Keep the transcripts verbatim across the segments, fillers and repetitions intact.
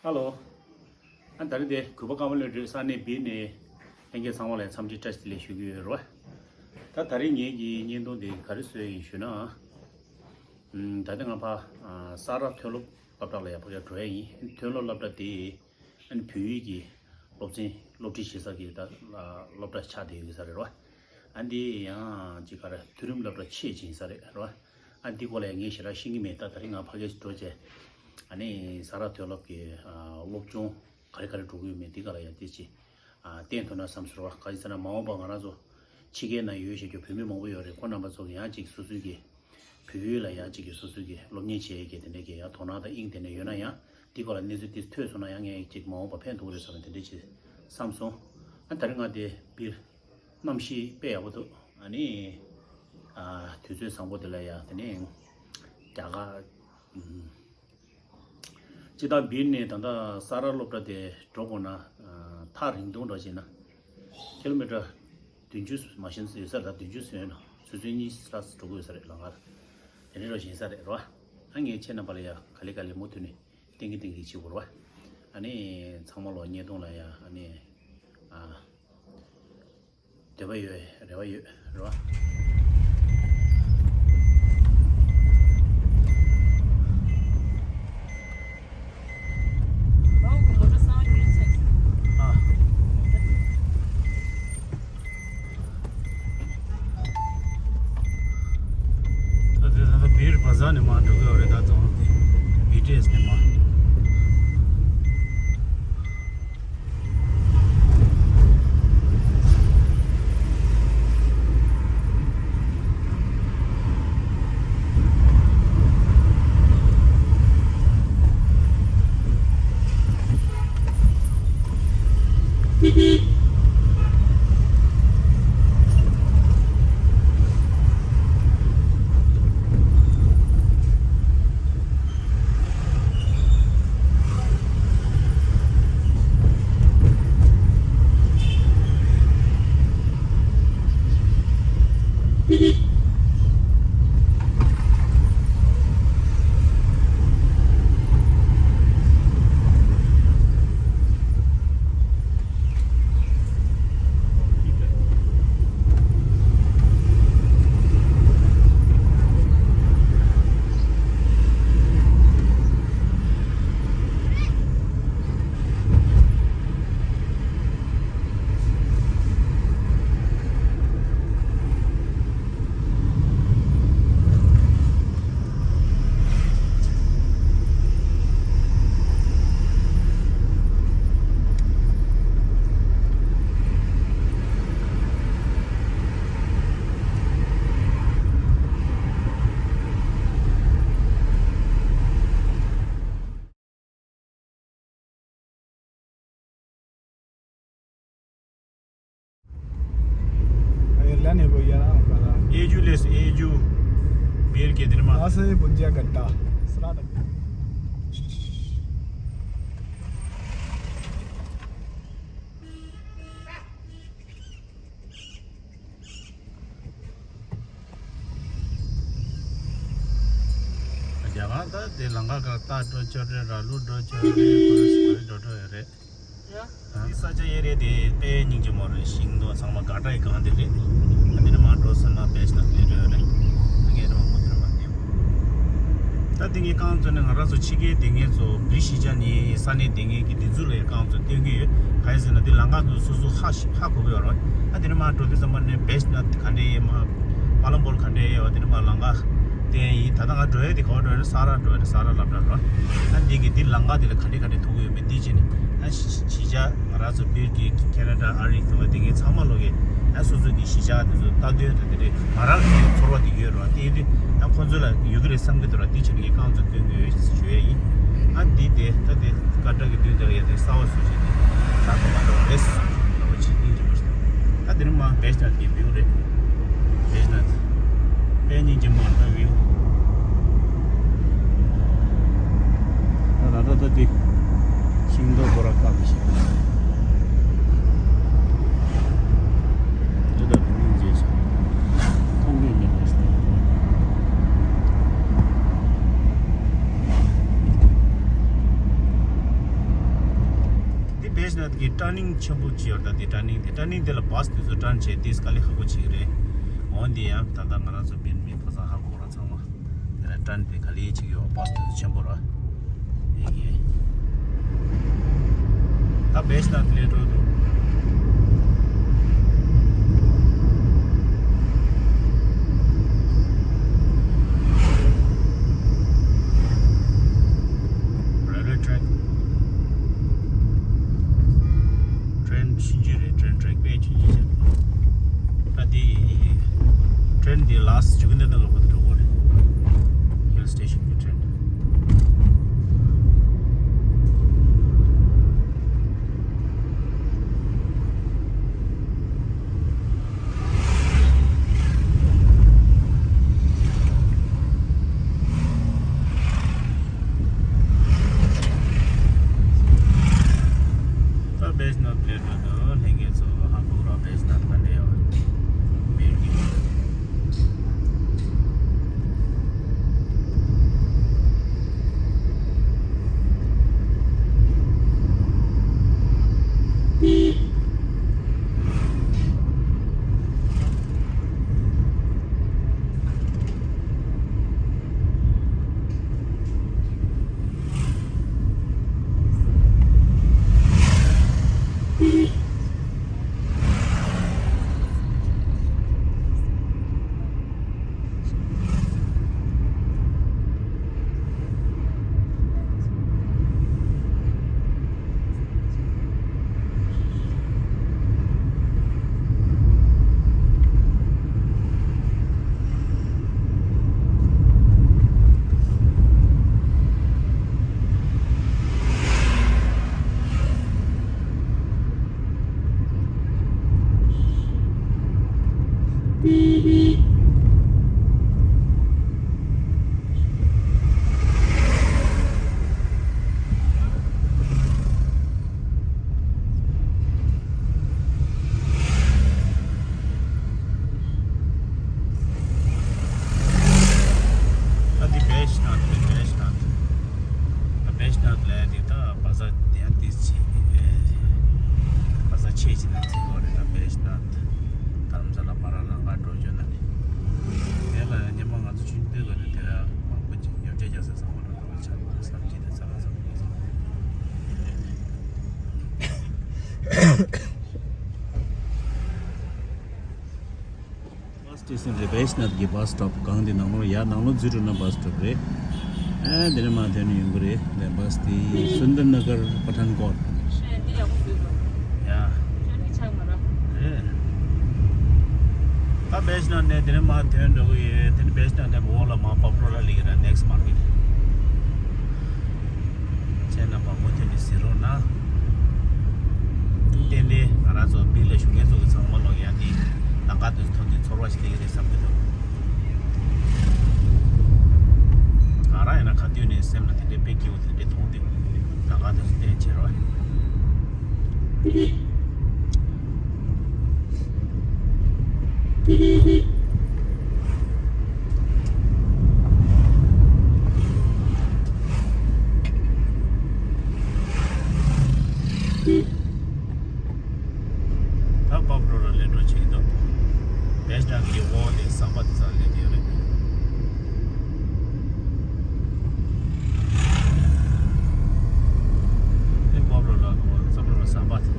ཧ་ལོ། ཨ་ད་རེས་དེ་གུས་པ་ཀརྨ་བློ་གྲོས་ས་གནས་སྦིར་ནས་ལྷན་རྒྱས་ཚང་མ་ལ་འཚམས་འདྲི་བཀྲ་ཤིས་བདེ་ལེགས་ཞུ་གི་ཡོད་རེད་བ། ད་ད་རེས་ངེད་ཀྱི་བརྙན་ཐུང་དེ་ག་རེ་བཟོས་ཡིན་ཞུ་ན། ཨམ། ད་ལྟ་ང་ཕ་ཨ་ས་རཱ་མཐོ་སློབ་སློབ་གྲྭ་ལ་ཡང་ཕ་གིར་འགྲོ་ཡ་ཡིན། མཐོ་སློབ་སློབ་གྲྭ་དེ་ཨ་ནི་བོད་ཡིག་གི་སློབ་ཚན་སློབ་ཁྲིད་བྱེད་ས་གི་ད་སློབ་གྲྭ་ཆགས་བསྡད་ཡོད་ས་རེད་བ། ཨ་འདི་ཡང་ཅིག་ག་རེ་མཐོ་རིམ་སློབ་གྲྭ་ཆེད་ཅིག་ཡིན་ས་རེད་རེད་བ། ཨ་འདི་སྐོར་ལ་ཡང་ངས་ཞེ་དྲག་ཤེས་ཀྱི་མེད། ད་ད་རིང་ང་ཕ་གིར་འགྲོ་བྱས་ཨ་ནི་ས་རཱ་མཐོ་སློབ་ཀྱི་ཨ་སློབ་སྦྱོང་ག་རེ་ག་རེ་འགྲོ་གི་ཡོད་མེད་འདི་ག་ལ་ཡང་ཏོག་ཙམ་ཨ་བསྟན་ཐུབ་ན་བསམ་སོང་བ། ག་ཡིན་ཟེར་ན་མ་འོངས་པ་ང་རང་ཚོ་ཕྱི་རྒྱལ་ན་ཡོད་བྱས་ཀྱི་བོད་མི་མང་པོ་ཡོད་རེད། ཁོང་རྣམ་པ་ཚོ་གི་ཡང་ཅིག་སོ་སོའི་གི་བོད་ཡིག་ལ་ཡང་ཅིག་གི་སོ་སོའི་གི་སློབ་གཉེར་བྱེད་ཡས་ཀྱི་དེ་འདྲས་ཀྱི་ཡང་དོ་སྣང་དང་དབྱིངས་དེ་འདྲས་ཡོད་ན་ཡང་འདི་སྐོར་ལ་གནས་ཚུལ་དེ་ཐོས་སོང་ན་ཡང་ངས་ཅིག་མ་འོངས་པ་ཕན་ཐོགས་རེད་བསམ་ནས་དེ་འདྲས་ཅིག་བསམ་སོང་། ཨ་ད་རིང་ང་དེ་སྦིར་གནམ་གཤིས་དཔེ་ཡག་པོ་འདུག་ཨ་ནི་ཨ་དུས་ཚོད་བཟང་པོ་དེ་ལ་ཡང་དེ་ནས་རྒྱ་གར་ཨུམ། སྤྱིར་བཏང་སྦིར་ནས་ད་ལྟ་ས་རཱ་སློབ་གྲྭ་དེ་འགྲོ་དགོས་ན་ཨ་ཐག་རིང་ཐུང་འདྲ་བྱས་ན་ཀི་ལོ་མི་ཊར་བདུན་ཅུ་མ་ཤེས་ཡོད་ས་རེད། ད་བདུན་ཅུ་ཟིན་ཡོད་ན་ཆུ་ཚོད་གཉིས་ལྷག་འགྲོ་དགོས་ཡོད་ས་རེད། ལམ་ཁ་དེ་འདྲ་འདྲ་བྱས་ཡིན་ས་རེད་རེད་བ། ཨ་ངས་ཁྱེད་རྣམ་པ་ལ་ཡ་ག་ལེ་ག་ལེ་མུ་མཐུད་ནས་གཏན་གི་གཏན་གི་བྱེད་དགོས་རེད་བ། ཨ་ནི་ཚང་མ་ལོ་བརྙན་ཐུང་ལ་ཡ་ཨ་ནི་ཨ། འདོད་པ་ཡོད། རེ་བ་ཡོད་རེད་བ། ཨ། ད་དེ་ད་ལྟ་སྦིར་བ་ཛར་ནས་མར་འགྲོ་གི་ཡོད་རེད། ད་རྫོང་དེ་བི་ཊི་ཨེས་ནས་མར། ये लेने को यार, ये जो ले से, ये जो बेर के दिन में। ऐसे ही बुंजिया गड्ढा। सलाद। རྒྱ་གར་ད་དེ་ལམ་ཁ་ཁ་ཏག་འགྲོ་ཆོག་རེད། ར་ལུག་འགྲོ་ཆོག་རེད། ཁོ་རེ་སུ་རེ་འགྲོ་འགྲོ་ཡོད་རེད། ཡ། ཨ། འདི་ས་ཆ་ཡེ་རེད་དེ་དཔེ་སྙིང་རྗེ་མོ་རེད། ཤིང་སྡོང་ཚང་མ་དགའ་དྲག་གི་སྒང་དེ་རེད། ཨ་དེ་ནས་མར་འགྲོ་སོང་ན་བེ་ཤ་ན་དེ་འགྲོ་ཡོད་རེད། ཨ་ངས་རང་མུ་མཐུད་མར་བསྡད། ད་དེ་ངས་རྐང་བཙུགས་ནས་ང་རང་ཚོ་ཕྱི་རྒྱལ་སྡོད་མཁན་ཚོ་སྦིར་གཞིས་ཆགས་ནས་ས་གནས་སྡོད་མཁན་གྱི་གདེང་ཚོད་ལ་རྐང་བཙུགས་སྟོན་གྱི་ཡོད། ག་རེ་ཟེར་ན་དེ་ལམ་ཁ་དེ་སོ་སོ་ཧ་ཤེས་ཧ་གོ་གི་ཡོད་རེད། ཨ་དེ་ནས་མར་འགྲོ་དུས་ཙམ་པ་ནས་བེ་ཤ་ན་ག་འདྲ་ཡིན། མར་མ་ལམ་བོར་ག་འདྲ་ཡོད། དེ་ནས་མར་ལམ་ཁ་བསྟན་ཡིན། ད་ལྟ་ང་འགྲོ་ཡས་དེ་ག་པར་འགྲོ་ཡས་རེད། ས་རཱ་འགྲོ་ཡས་རེད། ས་རཱ་སློབ་གྲྭ་འགྲོ། ཨ་འདི་གི་འདི་ལམ་ཁ་དེ་ལ་ག་འདྲ་ག་འདྲ་ཐུག་གི་ཡོད་མེད་འདི་བྱས་ནས། ཨ་གཞིས་ཆགས་ང་རང་ཚོ་སྦིར་གྱི་ཁེ་ན་ཌ་ཨ་རི་ཐུག་པ་དེ་གའི་ཚང་མ་ལོག་གི་ཨ་སོ་སོ་གི་གཞིས་ཆགས་དེ་ཚོ་ལྟ་འདོད་དང་དེ་འདྲའི་ང་རང་ཚོའི་ཚོར་བ་དེ་ཡོད་རེད་བ། དེ་ཡིན་དུས་ཨ་ཁོང་ཚོ་ལ་ཡོད་ཀྱི་རེད་བསམ་གྱི་འདུག་ར། དེ་བྱས་ནས་ངས་རྐང་བཙུགས་སྟོན་གྱི་ཡོད་ཞེས་ཞུ་ཡས་ཡིན། ཨ་འདི་དེ་ད་དེ་སྐར་གྲངས་ཀྱི་མདུན་དེར་ཡ་དེ་གསར་པ་བཟོ་བྱས་ཏེ་ད་གོ་མ་འགྲོ་བ་རེད། ལ་བ་ཆེ་སྙིང་རྗེ་མོ་ཞིག་ད་དེ་རིང་མ་བེ་ཤ་ན་གི་བིའུ་རེད། བེ་ཤ་ན་དཔེ་སྙིང་རྗེ་མོ་ད་བིའུ། ད་ད་ད་ད་དེ་ཤིང་སྡོང་སྐོར་ར་བཀབ་ཞིག་འདི་ད་དེ་སྙིང་རྗེ་ཞིག་མཐོང་གི་མེད་པ་ཞིག་ཁེ་ཤ་ནད་ཀྱི་ཊར་ནིང་ཆེན་པོ་ཅིག་ཡོད་རེད། ད་དེ་ཊར་ནིང་དེ་ཊར་ནིང་དེ་ལ་བཱས་དེ་ཚོ་ཊརན་བྱས་དེ་དཀའ་ལས་ཁག་པོ་ཅིག་རེད། འོན་ཏེ་ཡང་ད་ལྟ་ང་རང་ཚོ་བིར་མི་ཕོ་གསར་ཧ་གོ་ར་ཚང་མ་དེ་ལ་ཊརན་དེ་ག་ལེ་ཅིག་ཡོད། བཱས་དེ་ཚོ་ཆེན་པོ་ར། ཡིན་གྱི། ད་བེ་ཤ་ནད་སླེབས་འགྲོ་འདུག་རེལ་ཝེ་ཊེག་ཊེན་ཆུང་ཆུང་རེད། ཊེན་ཊེག་དཔེ་ཆུང་ཆུང་ཅིག་ད་དེ་ཊེན་དེ་ལཱ་སི་ཊི་ཇུ་གི་འདི་ནང་ལ་བུད་འགྲོ་གི་རེད། ཧིལ་སི་ཊེ་ཤན་གྱི་ཊེན། ད་བེ་ཤ་ནད་སླེབས་འགྲོ་འདུག་ལྷན་རྒྱས་ཚོ་ཧ་གོ་ར། བེ་ཤ་ནད་ག་འདྲ་ཡོད་མེད་ཀྱི། ད་འདི་བེ་ཤ་ནད་རེད། བེ་ཤ་ནད། ད་བེ་ཤ་ནད་ལབ་ཡ་འདི་ད་བ་ཟ་དེ་ཡང་ཏིས་ཆེ། བ་ཟ་ཆེ་ཆེ་ན་ཚིག་གོ་རེད། ད་བེ་ཤ་ནད་དྷ་རམ་ས་ལ་བར་ལ་ལམ་ཁ་འགྲོ་བྱོས་ན་རེད། དེ་ལ་སྔོན་མ་ང་ཚོ་ཆུང་དུས་ག་རེད། དེ་ལ་མང་པོ་ཅིག་ཉོ་ཆ་རྒྱག་ས་ཚང་མ་ལ་ད་བ་ཆ་ལ་ས་ཅི་དེ་ས་ལ་ས་ལ་ས། བཱས་སི་ཊེ་ཤན་རེད། བེ་ཤ་ནད་ཀྱི་བཱས་སི་ཊོབ་སྒང་དེ་ནང་ལོགས་ཡར་ནང་ལོགས་འཛུལ་འགྲོ་ན་བཱས་སི་ཊོབ་རེད། ཨ་དེ་ནས་མར་ཐོན་ནས་ཡོང་གི་རེད། འདི་བཱས་དེ་སུན་དར་ན་གར་པ་ཐན་ཀོཊ། ཡ། རེད། ད་བེ་ཤ་ནད་ནས་དེ་ནས་མར་ཐོན་འགྲོ་གི་ཡོད། དེ་ནས་བེ་ཤ་ནད་ནས་འོག་ལ་མར་པབ་རོ་ལ་སླེབས་ཀྱི་རེད། ནེག་སི་མར་ཀེཊ། ཁྱེད་རྣམ་པ་མུ་མཐུད་ནས་གཟིགས་རོགས་གནང་། ཏན་ཏན་ང་རང་ཚོ་བིར་ལ་བཞུགས་མཁན་ཚོ་གི་ཚང་མ་ལོག་ཡ་དེ་ལམ་ཁ་དེ་ཚོ་མཐོང་དུས་ཚོར་བ་ཞིག་སླེབས་ཀྱི་རེད་བསམ་གྱི་འདུག་ང་རང་ཡིན་ན་ག་དུས་ནས་སེམས་ལ་དེ་འདྲའི་དཔེ་སྐྱིད་པོ་དེ་འདྲའི་མཐོང་དུས་ལམ་ཁ་དེ་ཚོ་བསྟན་བྱེད་རོགས། ད་པབ་རོ་ལ་སླེབས་འགྲོ་བྱེད་ཀྱི་འདུག་བེ་ཤ་ནད་ཀྱི་འོག་ནས་ཟམ་པ་དེ་ཚོ་སླེབས་ཡོད་རེད། དེ་པབ་རོ་ལ་ཟམ་པ་རོ་ཟམ་པ་དེ།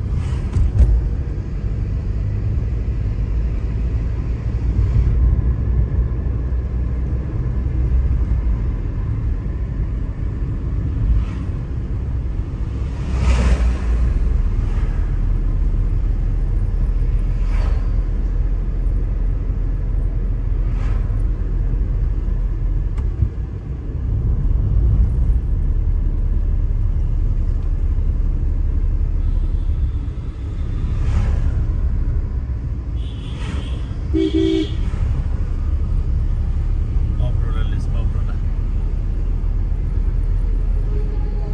པབ་རོ་ལ་ལེས་པབ་རོ་ལ།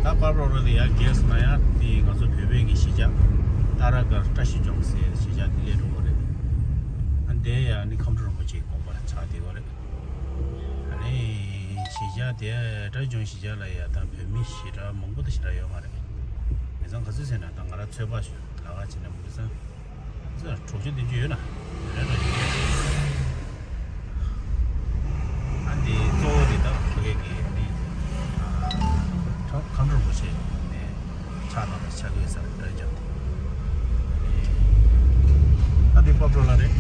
ད་པབ་རོ་ལ་ཡར་རྒྱས་སོང་ན་ཡང་དེ་ང་ཚོ་བོད་པའི་གི་གཞིས་ཆགས་ཏཱ་ར་གར་བཀྲ་ཤིས་ལྗོངས་ཟེར་གཞིས་ཆགས་དེ་སླེབས་འགྲོ་གི་རེད། ཨ་འདི་ཡང་ནི་ཁམས་སྤྲུལ་རིན་པོ་ཆེའི་དགོན་པ་ཆགས་བསྡད་ཡོད་རེད། ཨ་ནི་གཞིས་ཆགས་དེ་བཀྲ་ཤིས་ལྗོངས་གཞིས་ཆགས་ལ་ཡ་ད་བོད་མི་ཞེ་དྲག་མང་པོ་དང་ཞེ་དྲག་ཡོད་མ་རེད། མི་ཚང་ག་ཚོད་ ཟེར་ན་ད་ང་རང་ཚོད་དཔག་ཞུ་ལ་ཁ་བྱས་ན་མི་ཚང་ཚོ་གྲོགས་ཆོད་དེ་ཚོ་ཡོད་ན་རེ་རེ་ཡོད། ཨ་འདི་གཙོ་བོ་འདི་ད་ཕ་གི་གི་འདི་ཁམས་ཁམས་སྤྲུལ་སྐུ་མཆེད་ནས་ཕྱག་ནང་ལ་ཆགས་ཀྱི་ཡོད་ས་རེད་འདྲ་ཅང་། ཨ་འདི་པ་པྲོ་ལ་རེད།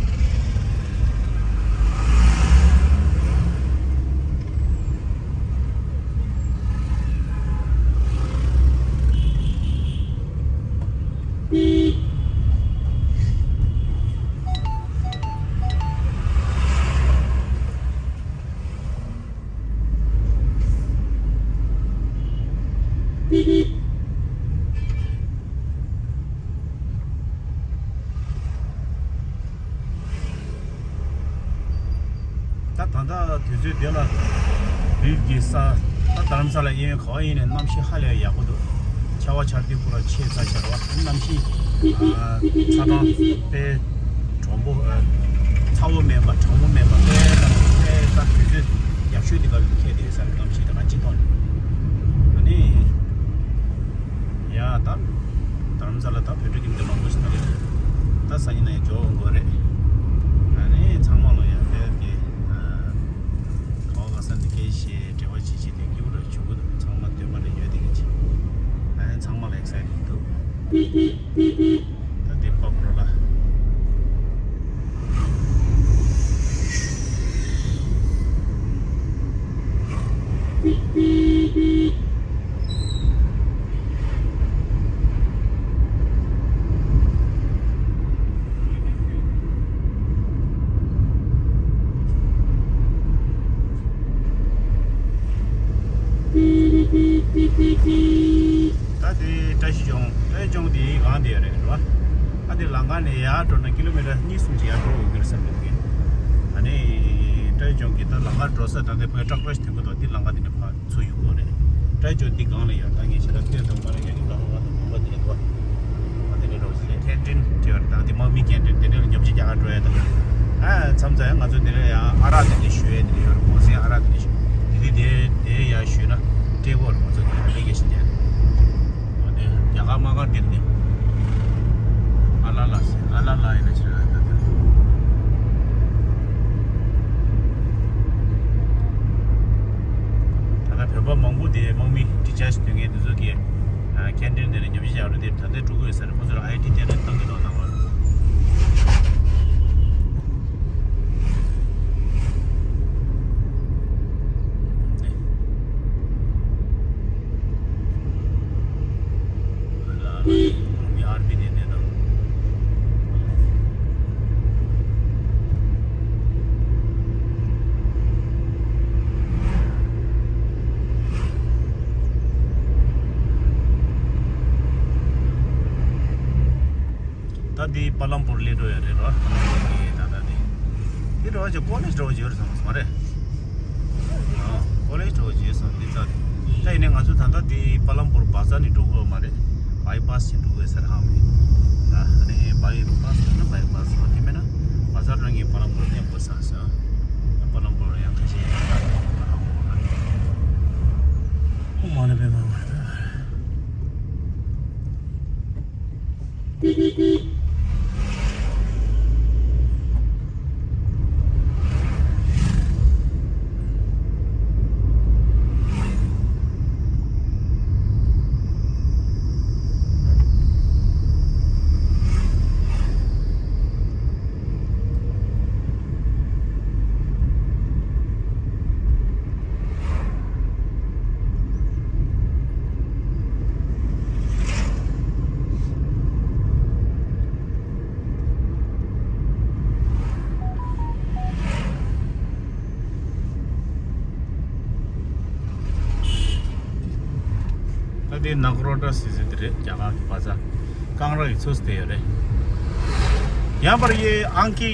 ད་ད་ལྟ་དུས་ཚོད་འདི་ལ་བིབ་ཀྱི་ས་ད་རྡ་རམ་ས་ལ་གཡས་གཡོན་ག་བ་ཡིན་ནའི་གནམ་གཤིས་ཧ་ལས་ཡག་པོ་འདུག་ཆར་པ་ཆར་དུས་ཁོ་རང་ཆེ་ས་ཆར་བ་གནམ་གཤིས་ཨ་ཚ་གྲང་དཔེ་གྲང་པོ་ཨ་ཚ་བོ་མེད་པ་གྲང་མོ་མེད་པ་དཔེ་ད་དཔེ་ད་དུས་ཚོད་ཡག་ཤོས་འདི་ག་ལ་ཁེལ་བསྡད་ས་རེད། གནམ་གཤིས་ད་ག་སྤྱི་ཐོག་ནས་ཨ་ནི་ཡ་ད། རྡ་རམ་ས་ལ་ད་བོད་ཕྲུག་ཁྱིམ་སྡེ་མང་པོ་ཞིག་ད་རེད། ད་སང་ཉིན་ནས་འཇོག་དགོས་རེད། ཨ་ནི་ཚང་མ་ལ་ཡང་དེ་གི་ག་བ་ག་ས་འདི་སྐད་བཤད་འབྲེལ་བ་བྱེད་བྱེད་དེ་སྐྱིད་པོ་རེད། བྱུང་གི་འདུག་ཚང་མ་འདོད་པ་རེ་ཡོད་དེ་གི་ཅི། ཨ་ནི་ཚང་མ་ལ་ཨེག་སའི་ཊེཌ་འདུག་ད་འདི་པ་པྲོ་ལ། ད་དེ་བཀྲ་ཤིས་ལྗོངས། བཀྲ་ཤིས་ལྗོངས་དེ་གང་དེ་རེད་རེད་བ། ཨ་དེ་ལམ་ཁ་ནས་ཡར་འགྲོ་ན་ཀི་ལོ་མི་ཊར་གཉིས་གསུམ་ཅིག་ཡར་འགྲོ་དགོས་ཀྱི་རེད་བསམ་གྱི་འདུག་ཨ་ནི་བཀྲ་ཤིས་ལྗོངས་ཀྱི་ད་ལམ་ཁ་འགྲོ་ས་ད་ལྟ་བོད་ཊག་ར་ཤི་ཐོན་གྱི་འདུག་འདི་ལམ་ཁ་འདི་ནས་ཕར་ཚུར་ཡོང་དགོས་རེད། བཀྲ་ཤིས་ལྗོངས་འདི་སྒང་ལ་ཡོད། ད་ངས་ཞེ་དྲག་ཐོས་ཐུབ་མ་རེད། ཡ་གི་ལམ་ཁ་དང་ལམ་ཁ་འདི་ནས་འགྲོ། ཨ་དེ་ནས་འགྲོ་ཟེར་ཁེན་ཊིན་ཅིག་ཡོད་རེད། ད་འདི་དམག་མི་ཁེན་ཊིན་དེ་ནས་ཉོ་ཆ་རྒྱག་ག་འགྲོ་ཡ་ད། ཨ་མཚམས་མཚམས་ཡང་ང་ཚོ་འདི་ནས་ཡང་ཨ་རག་དེ་འདྲ་ཞུ་ཡ་དེ་འདྲ་ཡོད་རེད། གོང་ཚད་ཨ་རག་དེ་འདྲ་ཞུ་དེ་དེ་དེ་དེ་ཡ་ཞུས་ན་སྤྲད་གོ་རེད། ང་ཚོ་འདི་ནས་མི་སྐད་ཤེས་ཀྱི་རེད། འོ་དེ་རྒྱ་གར་དམག་སྒར་འདིར་ནི་ཨ་ལ་ལ་ཟེར། ཨ་ལ་ལ་ཡིན་ན་ཕྱིར་ཨ་ད་དེ་ད་ལྟ་བོད་པ་མང་པོ་དེ་དམག་མི་ཌི་ཆར་ཇི་སྟོན་མཁན་དེ་ཚོ་གིས་ཨ་ཁེན་ཊིན་དེ་ནས་ཉོ་ཆ་བཞག་རེད། དེ་ད་ལྟ་འགྲོ་གི་ཡོད་ས་རེད། ཁོ་ཚོར་ཨའི་ཌི་སྟོན་ནས་བཏང་གི་འདུག་ནང་ལ། ད་འདི་པ་ལམ་པུར་སླེབས་འགྲོ་ཡ་རེད་རོ། ད་ད་འདི་འདི་འགྲོ་བ་ཅིག་ཀོ་ལེཇ་འགྲོ་བ་ཅིག་ཡོད་རེད་བསམ་སོང་མ་རེད། ཨ་ཀོ་ལེཇ་འགྲོ་བ་ཅིག་ཡོད་སོང་འདི་རྩ་དེ། ད་ཡིན་ནའི་ང་ཚོ་ད་ལྟ་འདི་པ་ལམ་པུར་བ་ཛར་ནས་འགྲོ་དགོས་མ་རེད། བའི་པ་སི་ཅིག་འགྲོ་དགོས་ས་རེད་ཧ་མི། ད་ནི་བའི་པ་སི་ན་བའི་པ་སི་རོ་དེ་མེད་ན་བ་ཛར་རང་གི་པ་ལམ་པུར་སླེབས་དགོས་བསམ་སོང་། པ་ལམ་པུར་ཡང་ཁ་ཤས་ཡོད་ཧ་གོ་མ་རེད། ཨོ་མ་ལ་པེ་མ་མ་ལ་པེ་མ་རེད། ད་དེ་ནག་རོ་ཊ་ཟེར་ཟེར་དེ་རེད། རྒྱ་གར་གྱི་བ་ཛར། ཀང་ར་གི་ཚོས་དེ་ཡོད་རེད། यहाँ पर ये आँखी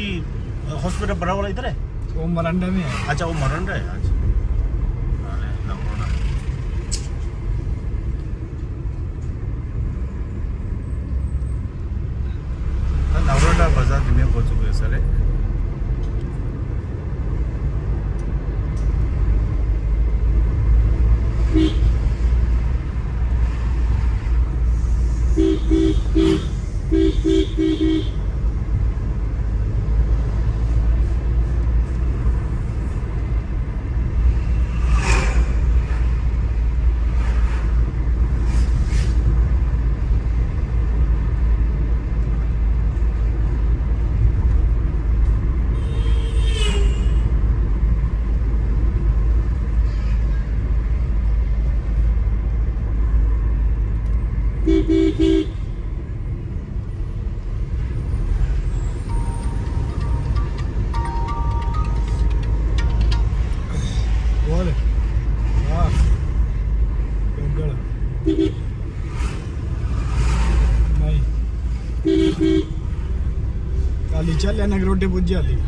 हॉस्पिटल बड़ा वाला इधर है? वो मरंडा में है। अच्छा, वो मरंडा है। अच्छा। अरे, नगरोटा। ད་ནག་རོ་ཊ་བ་ཛར་དེ་ནས་འགོ་བཙུགས་ཡོད་ས་རེད། Licha lena grote bujali.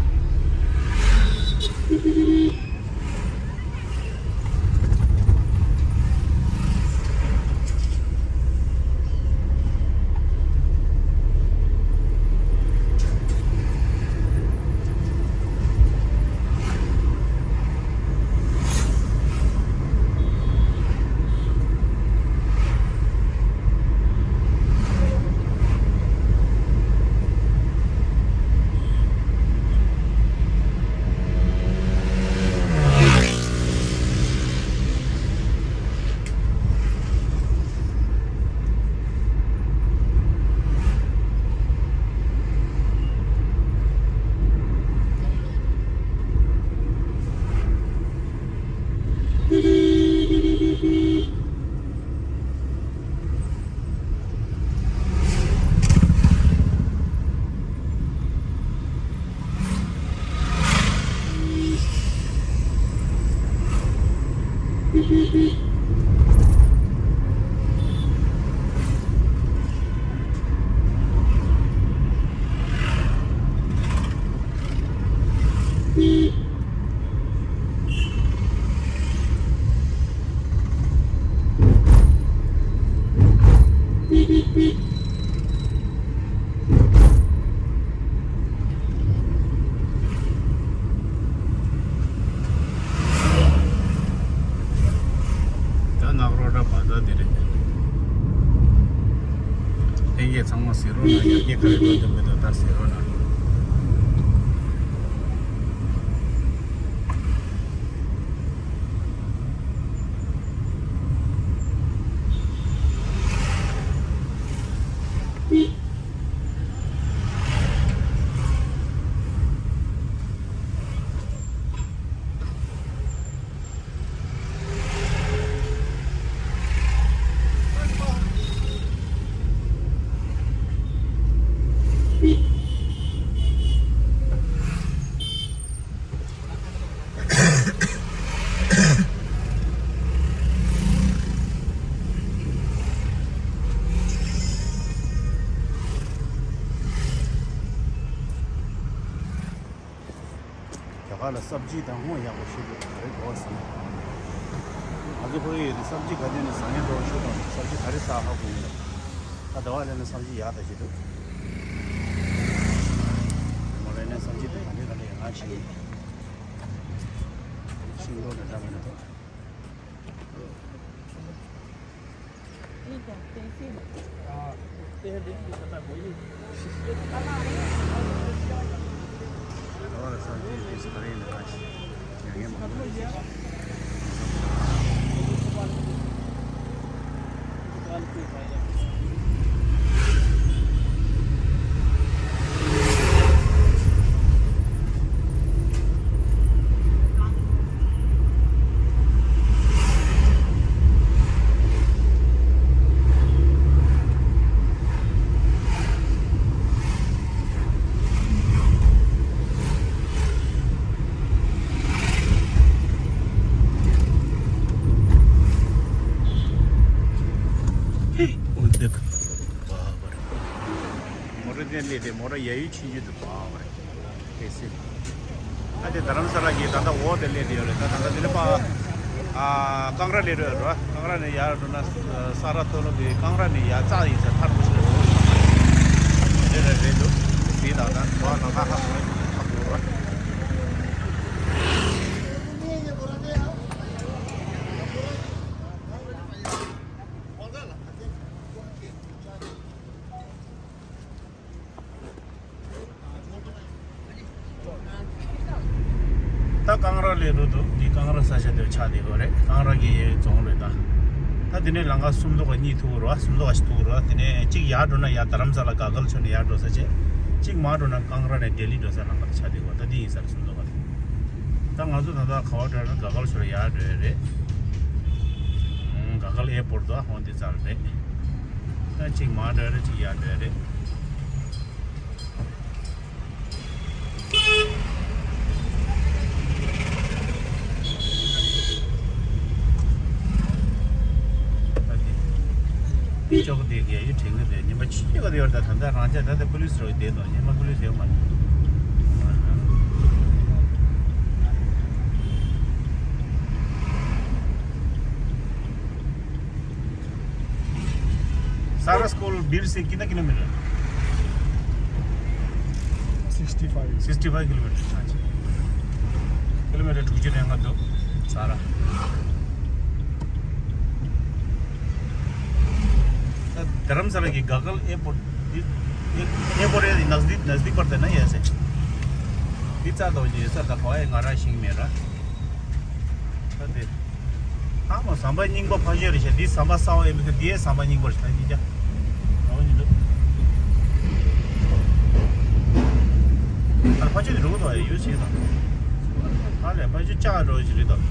ད་ནག་རོ་ར་བ་ད་དེ་རེད། ལྷན་རྒྱས་ཚང་མ་གཟིགས་རོགས་གནང་། ཡར་རྒྱས་ག་རེ་འགྲོ་འདུག་མི་འདུག་ད་གཟིགས་རོགས་གནང་། རྒྱ་གར་ལ་སབ་ཇི་དང་ཧོང་ཡག་པོ་ཞིག་འདུག་ག་རེ་དགོས་ཟེར་ན། ང་ཚོ་ཕ་གི་ཡོད་དུས་སབ་ཇི་ག་དེ་ནས་བཟང་ངན་འདྲ་བོ་ཞིག་དང་། སབ་ཇི་ག་རེ་ཟ་ཧ་གོ་མི་འདུག་ད་ཟླ་བ་རེ་ནས་སབ་ཇི་ཡག་ད་ཞིག་འདུག་མོ་རེ་ནས་སབ་ཇི་དེ་ག་འདྲ་ག་འདྲ་ཡག་ང་ཞིག་ཤིང་ཏོག་དེ་འདྲ་མི་འདུག་འོ་འདུག་པ་བར། མོ་ར་དེ་ལས་དེ་མོ་ར་ཡ་ཡུལ་ཆུང་ཆུང་དུ་བ་བར། ཨེ་སི། ཨ་དེ་རྡ་རམ་ས་ལ་གི་ད་ལྟ་འོག་དེ་སླེབས་ཡོད་རེད། ད་ད་ལྟ་དེ་ལ་པ། ཨ་ཀང་ར་སླེབས་ཡོད་རེད། ཀང་ར་ནས་ཡར་འགྲོ་ན་ས་ར་མཐོ་སློབ་ཀྱི་ཀང་ར་ནས་ཡར་ཙག་ཡིན་ས་ཐར་པོ་ཞིག་རེད། དེ་རེད་རེད་འདུག་དེ་ད་ལྟ་འགྲོ་ལ་ཁ་ཁ་ཁ་ཁ་འགྲོ་ར། ད་ཀང་ར་སླེབས་འགྲོ་འདུག་འདི་ཀང་ར་ས་ཆ་དེར་ཆགས་བསྡད་ཡོད་རེད། ཀང་ར་གི་རྫོང་རེད་ད། ད་དེ་ནས་ལམ་ཁ་སུམ་མདོ་ག་གཉིས་ཐུག་རོ། སུམ་མདོ་ག་ཞིག་ཐུག་རོ། དེ་ནས་གཅིག་ཡར་འགྲོ་ན་ཡར་རྡ་རམ་ས་ལ་ག་གལ་ཆོ་ནས་ཡར་འགྲོ་ས་བྱས། གཅིག་མར་འགྲོ་ན་ཀང་ར་ནས་ལྡི་ལི་འགྲོ་ས་ལམ་ཁ་ཆགས་བསྡད་ཡོད། ད་འདི་ཡིན་ས་རེད་སུམ་མདོ་ག་དེ། ད་ང་ཚོ་ད་ལྟ་ག་བ་འགྲོ་ན་ག་གལ་ཆོ་ལ་ཡར་འགྲོ་ཡ་རེད། ག་གལ་ཨེར་པོར་ཊི་དང་ཧོང་དེ་རྩ་ལ་རེད། ད་གཅིག་མར་འགྲོ་ཡ་རེད། གཅིག་ཡར་འགྲོ་ཡ་རེད། ཅོག་དེ་གས་ཡུལ་དྲན་གི་རེད། ཉི་མ་ཕྱེད་ཀ་དེ་ཡོད་རེད། ད་ད་ལྟ་རང་ཅག་ད་ལྟ་པུ་ལིས་རོགས་བསྡད་དོ། ཉི་མ་པུ་ལིས་ཡོད་མ་རེད། तारा स्कूल वीर से कितना kilometre? Sixty five. Sixty five kilometre. अच्छा। किलोमीटर དྲུག་ཅུ་རེ་ལྔ་འདུག तारा। धर्मशाला की गागल एयरपोर्ट, एयरपोर्ट है, नज़दीक, नज़दीक पड़ता है ना यहाँ से। दी चार दो बजे सर, ད་ཕ་ཡ་ང་ར་ཤིང་མེད་ར། ད་དེ། ཨ་མ་ཟམ་པ་རྙིང་པ་ཕ་ཤོད་རེད་ཤག་འདི་ཟམ་པ་གསར་པ་ཡིན་མི་ཁ་འདི་ཡའི་ཟམ་པ་རྙིང་པ་རེད་ད་གཉིས་ཀ་འོ་ཉི་འདུག་ཨ་ཕ་ཤོད་འགྲོ་གི་འདུག་ཨ་ཡོད་ཆེ་དང་། ཨ་ལས་ཕ་ཤོད་ལྕགས་འགྲོ་ཞིག་རེད་དང་།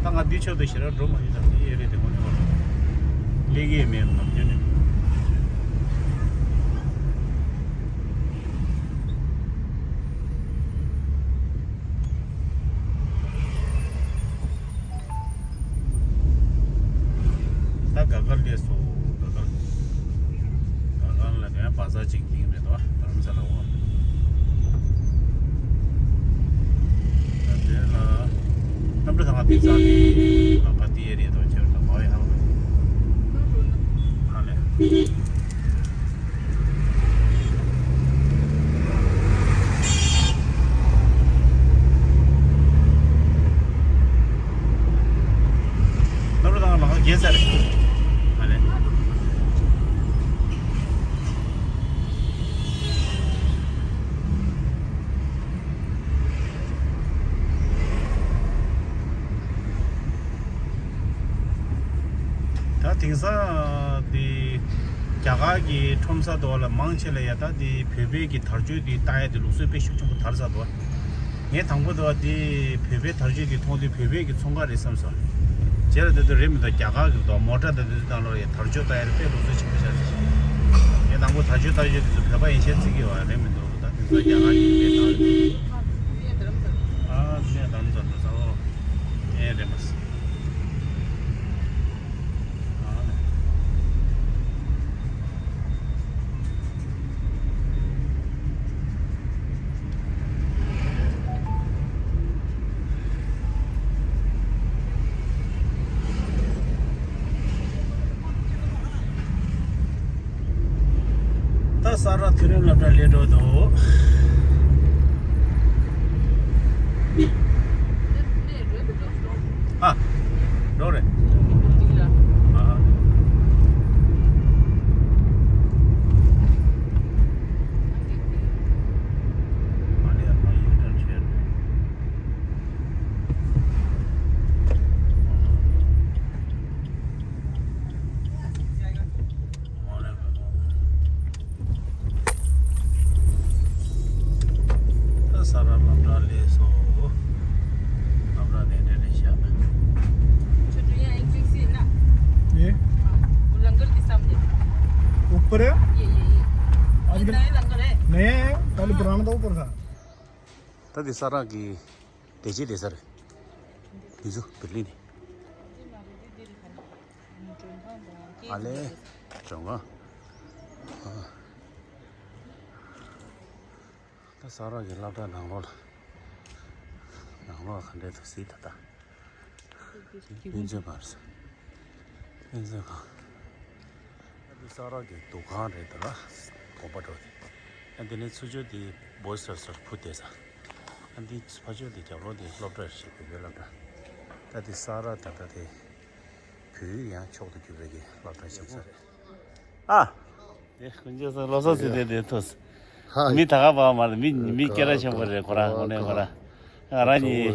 ད་ང་འདི་ཆོག་ཏུ་ཞེ་དྲག་འགྲོ་མ་ཡིན་ཙང་འདི་ཡེ་རེད་དེ་ངོ་ནས་བར་ལེགས་ཡེ་མེད་ནམ་རྒྱུན་ནས། ད་ག་ག་ལས་སོ་ག་ག་ག་ག་ལ་ཡང་བ་ས་ཅིག་ཡིན་མེད་དོ་རམ་ས་ལ་འོ། ད་དེ་ལ་གནམ་གྲུ་ཐང་ག་དེ་ཚ་དེ་ལ་ག་དེ་རེད་དོ་ཁྱེར་དང་མ་ཡང་ཧ་ལ་ཧ་ལས། ནོར་བུ་དང་ལ་ཁ་རྒྱལ་ས་རེད། ཨ་ལེ། ད་དེང་སང་དེ་རྒྱ་གར་གྱི་ཁྲོམ་ས་དུ་བ་ལ་མང་ཆེ་ལ་ཡ་ད་དེ་བོད་པའི་གི་དར་ལྕོག་དེ་ལྟ་ཡ་དེ་ལུགས་སྲོལ་དཔེ་ཤུགས་ཆེན་པོ་དར་ས་དུ་བ། ངས་དང་པོ་དུ་བ་དེ་བོད་པའི་དར་ལྕོག་དེ་མཐོང་དུས་བོད་པའི་གི་ཚོང་ཁང་རེད་བསམ་སོང་། རྗེས་ལ་དེ་ཚོ་རེད་མི་འདུག་རྒྱ་གར་གི་དུ་བ་མོ་ཊ་དང་དེ་ཚོ་དང་ལོ་ཡ་དར་ལྕོག་ལྟ་ཡ་དེ་དཔེ་ལུགས་སྲོལ་ཆེན་པོ་ཆགས་ཚེ། ངས་དང་པོ་དར་ལྕོག་ལྟ་ཡ་དེ་ཚོ་བོད་པ་ཡིན་ཤེས་བརྩི་གི་ཡོད་རེད་མི་འདུག་ད་དེ་ཚོ་རྒྱ་གར་གྱི་དཔེ་དར་ལྕོག་ཨ་ནས་དར་ལྕོག་དུ་ས་ཨོ་ཨེ་རེད་མ་སོང་། ད་ས་ར་མཐོ་རིམ་སློབ་གྲྭ་སླེབས་འགྲོ་འདུག་ཨ། འགྲོ་རེད། ཨ། ད་ས་ར་སློབ་གྲྭ་སླེབས་སོང་། སློབ་གྲྭ་དེ་འདྲ་རེད་ཤག छोटू, यहाँ एक फिक्स है ना? ये? हाँ, वो लंगर के सामने। ऊपर है? ये, ये, ये। आज ये नया लंगर है। नया है? पहले हाँ। पुराना था ऊपर था। ད་འདི་ས་ར་གི་བདེ་སྐྱིད་བདེ་ས་རེད། འདི་ཚོ་བི་ལི་ནི། ཨ་ལེ། མགྲོན་ཁང་། ཨ། ད་ས་ར་གི་སློབ་གྲྭ་ནང་ལོགས་ལ། ནང་ལོགས་ག་འདྲས་འདུག་གཟིགས་ད་ལྟ། དཔེ་མཛོད་པར། དཔེ་མཛོད་ཁང་། ཨ་འདི་ས་ར་གི་འདུ་ཁང་རེད་འདུག་ལ། དགོན་པ་འགྲོ་དེ། ཨ་འདི་ནས་ཚུར་ཕྱོགས་དེ་བོད་སར་སར་ཕུ་བསྡད་ས། ཨ་འདི་ཕར་ཕྱོགས་དེ་རྒྱབ་ལོགས་དེ་སློབ་གྲྭ་རེད་ཤག་བོད་པའི་སློབ་གྲྭ། ད་འདི་ས་ར་ད་ལྟ་དེ་བོད་ཡིག་ཡང་མཆོག་ཏུ་གྱུར་པའི་གི་སློབ་གྲྭ་ཞིག་ས་རེད། ཨ། དེ་དཀོན་མཆོག་གསུམ་བློ་བཟང་ཟེར་དེ་དེ་ཐོས། ཧ། མི་ད་ག་པ་མ་རེད། མི་མི་སྐད་གྲགས་ཆེན་པོ་རེད་ཁོ་རང་། ཨོ་ཁོ་ནས་ཁོ་རང་། ང་རང་གཉིས་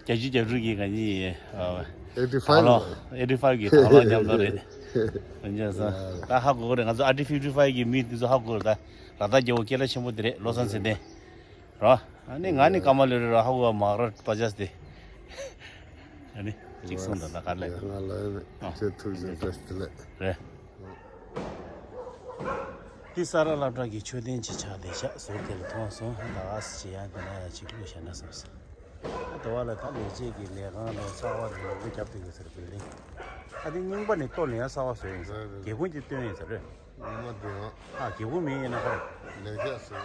བརྒྱད་ཅུ་གྱ་དྲུག་གི་ང་གཉིས་ཨ་ཨེ་ཊི་ཕའིབ་ལ། ཨེ་ཊི་ཕའིབ་གི་དང་བླངས་མཉམ་དུ་རེད། དཀོན་མཆོག་གསུམ་ད་ཧ་གོ་གི་རེད། ང་ཚོ་ཨར་ཊི་ཕའིབ་ཕའིབ་གི་མི་དེ་ཚོ་ཧ་གོ་གི་རེད། ད་ལ་དྭགས་རྒྱལ་པོ་སྐད་གྲགས་ཆེན་པོ་དེ་རེད། བློ་བཟང་ཟེར་དེ་རོ། ཨ་ནི་ང་ནི་ཀ་མ་ལོ་རེ་རོ་ཧ་གོ་བ་མག་ར་པ་ཅག་དེ། ཨ་ནི་གཅིག་གསུངས་དང་ད་ག་ལས། ང་ལ་ཨ་ཚེ་ཐུགས་རྗེ་བཀྲ་ཤིས་བདེ་ལེགས། རེད། འདི་ས་ར་སློབ་གྲྭ་གི་མཆོད་རྟེན་ཅིག་ཆགས་བསྡད་ཤག་ཟུར་དེ་ལ་མཐོང་སོང་། ད་ག་སེ་ཅིག་ཡང་དེ་ན་ཡང་ཅིག་བླུགས་བཞག་ན་བསམ་སོང་། ཨ་དེ་བ་ལ་ད་ལས་བྱེད་ཀྱི་ལས་ཁང་ལ་གསར་བ་རེ་ལོག་རྒྱབ་བསྡད་ཡོད་ཟེར་བའི་གླིང་། ཨ་དེ་རྙིང་པ་ནས་གཏོར་ནས་ཡང་གསར་བ་བཟོས་ཡིན་ཟེར། རེད་རེད། སྒེའུ་ཁུང་དེ་བཏོན་ཡིན་ཟེར། རེད། རྙིང་པ་དེ་ཡང་། ཨ་སྒེའུ་ཁུང་མེད་ཡིན་ན་ཁ་རེད། ལས་བྱེད་ཟེར།